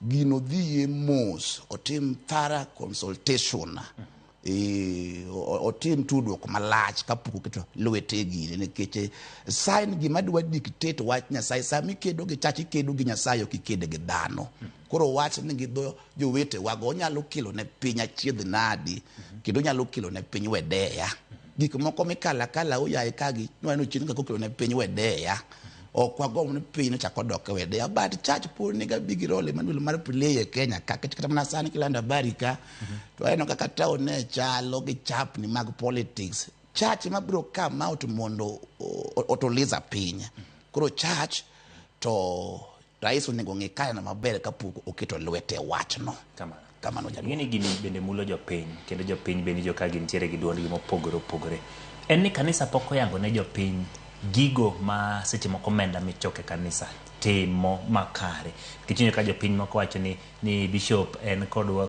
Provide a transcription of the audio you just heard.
Gino dhiye mos, otim thorough consultation, otim tudruok malach kapok oketo lwete e gine, nikech sign gima dwa dictate wach Nyasaye. Sama ikedo gi church, ikedo gi Nyasaye, ok ikede gi dhano. Koro wach ni gi dho jowetewago onyalo kelo ne piny achiedh nadi, kendo onyalo kelo ne piny wedeya. Gik moko mikalo akala oyaye kagi nwaneno chien kaka okelo ne piny wedeya. Ok wagomb ni piny ochak odok e wedeya, but church pod niga big role, Emmanuel, mar play e Kenya ka. Kata mana sani kilando habari ka, to aneno kaka town ne chalo gi chapni mag politics. Church ema biro come out mondo otuliza piny. Koro church to rais onego ng'i kaneno maber kapok oketo lwete e wachno. Kamano. Kamano, jaduong'. Ing'e ni gini bende mulo jopiny, kendo jopiny bende iwinjo ka gintiere gi duondgi mopogore opogore. En ni kanisa pok oyango ne jopiny gigo ma seche moko omenda michoko e kanisa timo makare. Nikech iwinjo ka jopiny moko wacho ni bishop en kodwa.